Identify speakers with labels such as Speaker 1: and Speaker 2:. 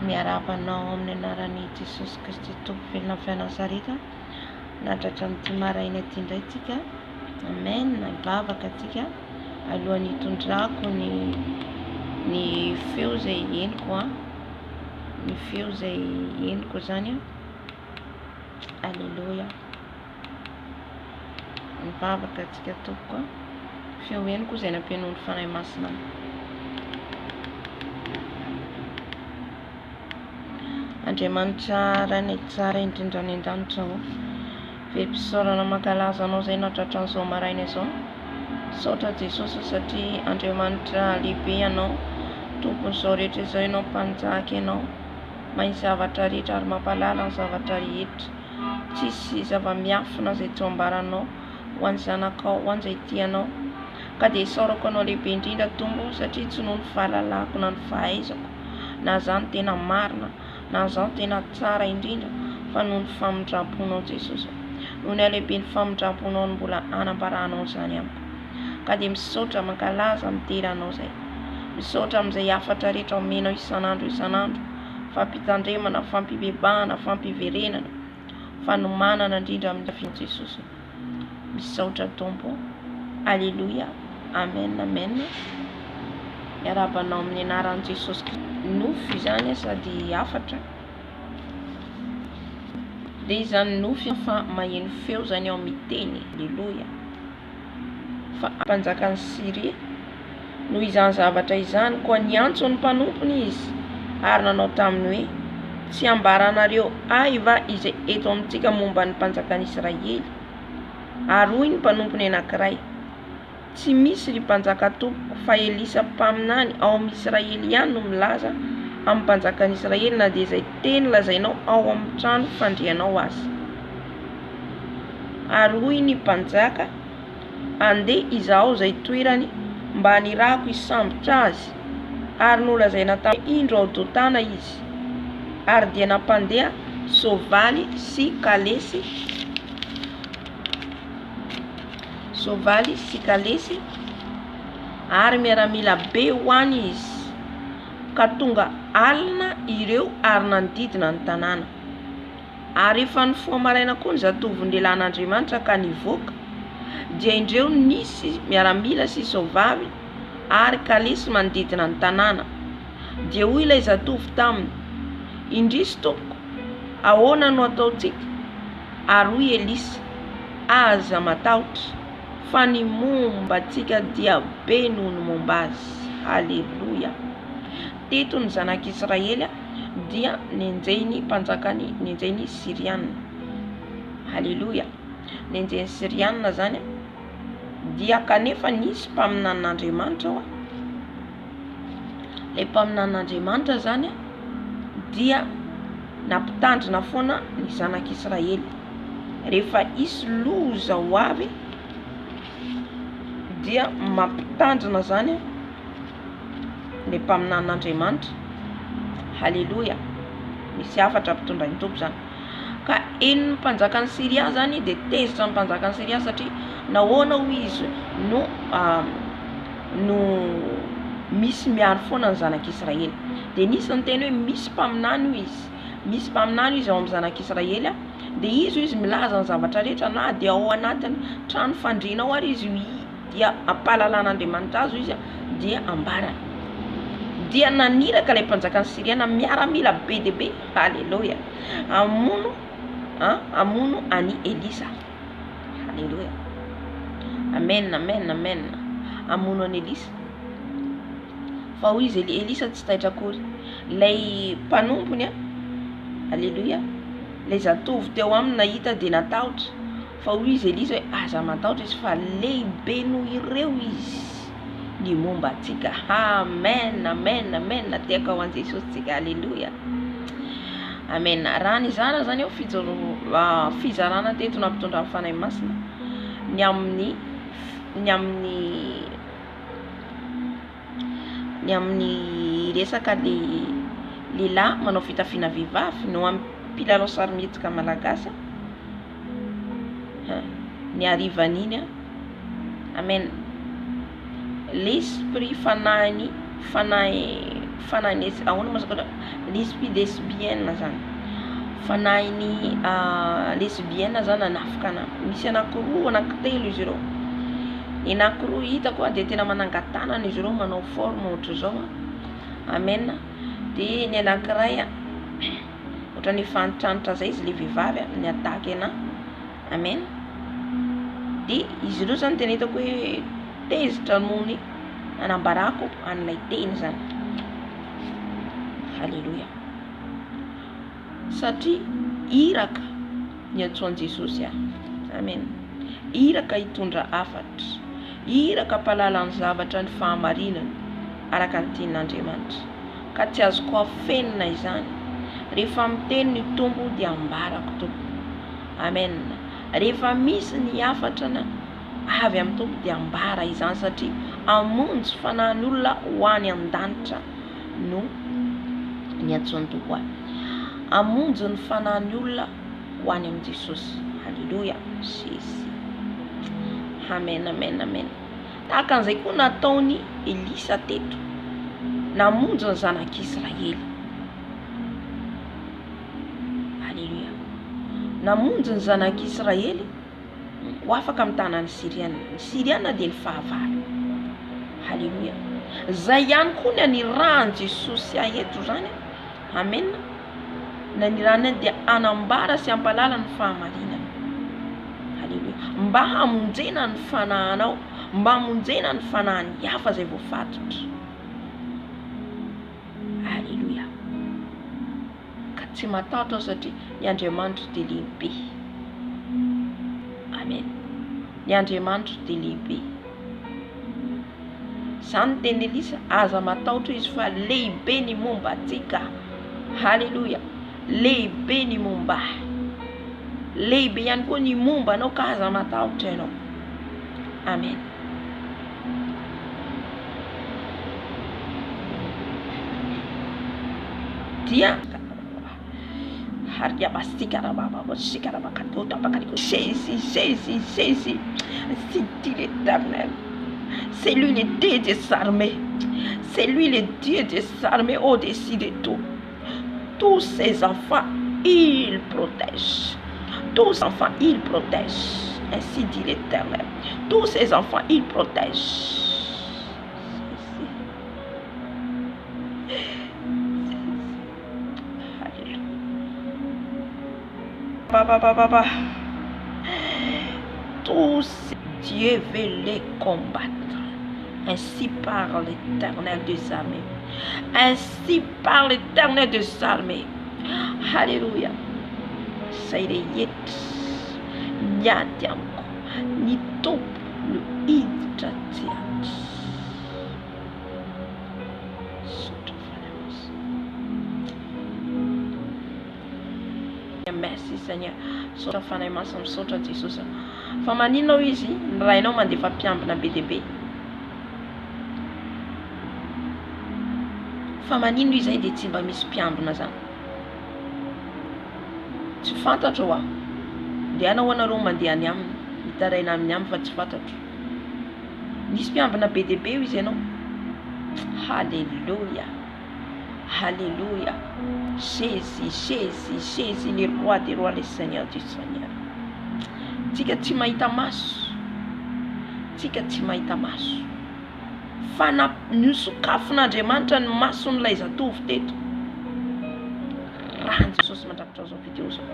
Speaker 1: Miarahaba anao amin'ny anaran'i Jesosy Kristy Tompo velona avy any Nazareta. Nahatratra an'ity maraina ity indray tsika. Amen. Hivavaka tsika alohan'ny hitondrako ny ny feo izay henoko an. Ny feo izay henoko izany an. Aleloia. Mivavaka antsika tompoko a. Feo henoko izay nampihainoan'ny Fanahy Masina ahy. Andriamanitra Rainay tsara indrindra any an-danitra ô. Velom-pisaorana mankalaza anao izay nahatratra an'izao maraina izao. Misaotra Jesosy satria Andriamanitra lehibe ianao. Tompon'izao rehetra izao ianao, mpanjaka ianao. Mahay ny zavatra rehetra ary mampahalala ny zavatra rehetra. Tsisy zava-miafina izay tsy ho ambaranao ho an'ny zanakao, ho an'izay tia anao. Ka dia isaorako anao lehibe indrindra Tompo satria tsy noho ny fahalalako na ny fahaizako na izaho no tena marina na izaho no tena tsara indrindra fa noho ny famindram-ponao Jesosy. Noho ny halehiben'ny famindram-ponao no mbola anambaranao izany amiko. Ka dia misaotra, mankalaza, midera anao izay. Misaotra amin'izay hafatra rehetra omenao isan'andro isan'andro. Fampitandremana, fampibebahana, fampiverenana, fanomanana indrindra amin'ny fiavian'i Jesosy. Misaotra Tompo. Aleloia. Amen amen. Miarahaba anao amin'ny anaran'i Jesosy Kristy. Nofy izany sady hafatra. Dia izany nofy fa maheno feo izany aho miteny. Aleloia. Fa mpanjakan'i Syria. Noho izany zavatra izany, koa niantso ny mpanompony izy ary nanao taminy hoe, Tsy hambaranareo ahy va izay eto amintsika momba ny mpanjakan'Israely? Ary hoy ny mpanompony anankiray, Tsy misy, ry mpanjaka tompoko, fa Elisa mpaminany ao amin'i Israely ihany no milaza amin'ny mpanjakan'Israely na dia izay teny lazainao ao amin'ny trano fandrianao aza. Ary hoy ny mpanjaka, Andeha izahao izay toerany mba hanirahako hisambotra azy. Ary nolazaina taminy, Indro ao Dotana izy. Ary dia nampandeha soavaly sy kalesy, soavaly sy kalesy ary miaramila be ho any izy. Ka tonga alina ireo ary nanodidina ny tanàna. Ary rehefa nifoha maraina koa ny zatovon'ny lehilahin'Andriamanitra ka nivoaka, dia indreo nisy miaramila sy soavaly ary kalesy manodidina ny tanàna. Dia hoy ilay zatovo taminy, Indrisy, tompoko, ahoana no hataontsika? Ary hoy Elisa, Aza matahotra, fa ny momba antsika dia be noho ny momba azy. Haleloia! Teto ny zanak'Israely dia nenjehin'ny mpanjakan'ny nenjehin'ny Syriana. Haleloia! Nenjehin'ny Syriana zany dia kanefa nisy mpaminanin'Andriamanitra ao. Ilay mpaminanin'Andriamanitra zany dia nampitandrina foana ny zanak'Israely. Rehefa hisy loza ho avy dia mampitandrina zany ilay mpaminanin'Andriamanitra. Haleloia! Misy hafatra ampitondrain'ny Tompo izany. Ka henon'ny mpanjakan'i Syria izany dia tezitra ny mpanjakan'i Syria satria nahoana hoy izy no no misy miaro foana ny zanak'Israely. Dia nisy niteny hoe misy mpaminany hoy izy, misy mpaminany hoy izy ao amin'ny zanak'Israely dia izy hoy izy milaza ny zavatra rehetra na dia ao anatin'ny trano fandriana ao ary izy dia ampahalalan'Andriamanitra azy izy dia ambarany. Dia naniraka ilay mpanjakan'ny Syriana miaramila be dia be, haleloia, hamono an, hamono an'i Elisa. Haleloia. Amen, amen, amen. Hamono an'i Elisa. Fa hoy izy, Elisa tsy taitra akory. Ilay mpanompony an, haleloia, ilay zatovo teo aminy nahita dia natahotra. Fa hoy izy Elisa hoe, Aza matahotra izy fa lehibe noho ireo izy ny momba antsika. Amen, amen, amen. Tehaka ho an'i Jesosy tsika. Aleloia. Amen. Raha nizara zany aho fijoro fizarana teto nampitondra ny Fanahy Masina ny amin'ny ny amin'ny ny amin'ny resaka le lehilahy manao fitafiana vehivavy no amin'ny mpilalao sarimihetsika malagasy ny harivan'iny an. Amen. L'esprit fanahiny fanahy. fanahin'ny ahoana moa zany l'esprit lesbienne zany, fanahin'ny lesbienne zany nanafika anahy, misy anakiroa anankitelo izy ireo, ny anakiroa hitako dia tena manangan-tanana izy ireo manao forme ohatr'izao, amen, dia ny anankiray ohatran'ny efa antitranitra zay izy le vehivavy ni-attaque anahy, amen, dia izy ireo zany tena hitako hoe tezitra noho ny nanambarako an'ilay teny zany, haleloia, satria iraka niantsoan'i Jesosy ahy, amen, iraka hitondra hafatra, iraka mpahalala ny zavatra ny fahamarinana araka ny tenin'Andriamanitra, ka tsy azoko afenina izany, rehefa miteny ny Tompo dia ambarako Tompoko, amen, rehefa misy ny hafatra na avy amin'ny Tompo dia ambara izany satria hamonjy fanahin'olona ho any an-danitra no niantsoan'ny Tompo ahy, hamonjy ny fanahin'ny olona ho any amin'i Jesosy, haleloia, Jesus, amen, amen, amen. Tahaka an'izay koa nataon'i Elisa teto, namonjy ny zanak'Israely, haleloia, namonjy ny zanak'Israely ho afaka amin'ny tanan'ny Syriana, ny Syriana dia ny fahavalo, haleloia, zay ihany koa ny anirahan'i Jesosy ahy eto zany, amen, ny anirahany ahy dia hanambara sy hampahalala ny fahamarinana, haleloia, mba hamonjena ny fanahinao, mba hamonjena ny fanahin'ny hafa izay voafatotra, haleloia, ka tsy matahotra aho satria ny Andriamanitro dia lehibe, amen, ny Andriamanitro dia lehibe, izany ny tenin'i Elisa, aza matahotra izy fa lehibe ny momba antsika, haleloia, lehibe ny momba ahy, lehibe ihany koa ny momba anao ka aza matahotra ianao, amen. Dia Jésus, Jésus, ainsi dit l'Éternel. C'est lui le Dieu des armées. C'est lui le Dieu des armées au-dessus de tout. Tous ses enfants, il protège. Tous ses enfants, il protège. Ainsi dit l'Éternel. Tous ses enfants, il protège. Tous Dieu veut les combattre. Ainsi parle l'Éternel des armées. Ainsi parle l'Éternel des armées. Alléluia. Izay rehetra miady amiko, ny Tompo no hiditra an-tsehatra. Misaotra Fanahy Masina. Merci Seigneur. Misaotra Fanahy Masina, misaotra Jesosy. Fa maninona hoy izy, ny rainao mandefa mpiambina be dia be. Fa maninona izay dia tsy mba misy mpiambina zany? Tsy fantatro hoa. Ndehana hoa nareo mandeha any aminy, mitaraina aminy aminy fa tsy fantatro. Nisy mpiambina be dia be hoy izy ianao. Haleloia. Haleloia. Jésus, Jésus, Jésus, le roi des rois, le Seigneur du Seigneur. Tsika tsy mahita maso. Tsika tsy mahita maso. Fa na nosokafin'Andriamanitra ny mason'ilay zatovo teto. Rahan'i Jesosy mandrakotra izao video izao.